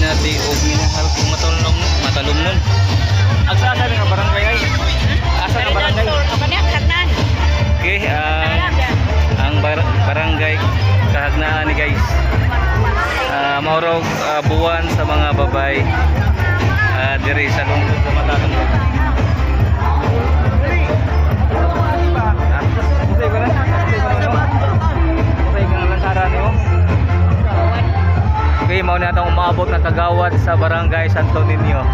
ginati og minahal kong matalom matalomnon. Asa asa nga barangay ay? Asa nga barangay? Okay, ang barangay Kahagnaan ni, guys. Maurog buwan sa mga babay diri sa lungsod sa Matalom. Ah, usay ka na? Usay ka na, no? Usay ka nga lansara nimo? Okay, mao na atong umaabot na kagawad sa Barangay Santo Niño.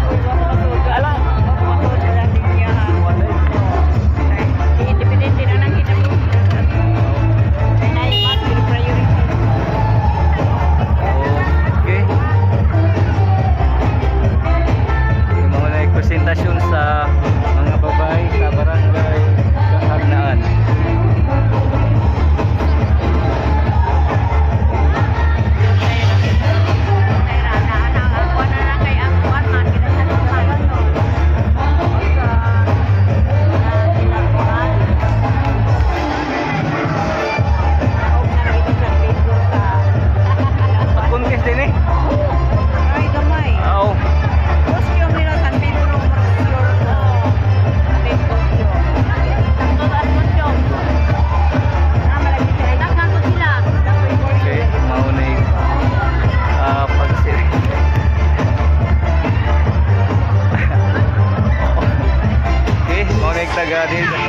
Independente na lang kita po. Kaya mas priority. Okay. Yung mga na presentasyon sa mga babae sa Barangay Kahagnaan. Pag-contest din eh. Ay, gamay. Oo. Costume nila San Pedro, murag sure. Okay, mao na yung pag. Okay, mao na yung taga din. Okay.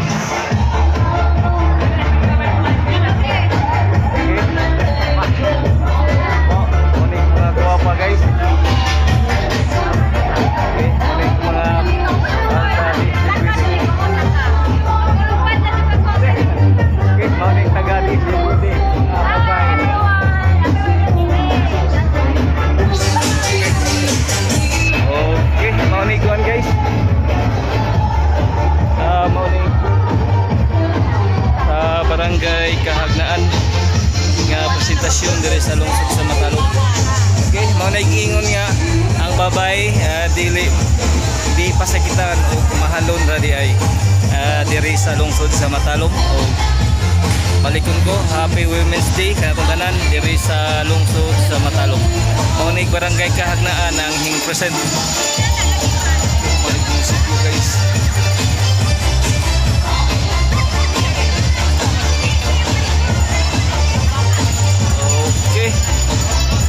Mao na yung mga gwapa, guys. Okay, mao na yung mga sa Okay, mao na yung taga DSWD. Bye-bye. Okay, mao ni kuan, guys. Mao ni sa Barangay Kahagnaan nga presentasyon dire sa lungsod sa Matalom. Okay, mao na ingon nga ang babay dili di pasakitan o mahalon ra di ay diri sa lungsod sa Matalom. O balikon ko, Happy Women's Day kanatong tanan diri sa lungsod sa Matalom. Mao ni Barangay Kahagnaan ang hing present.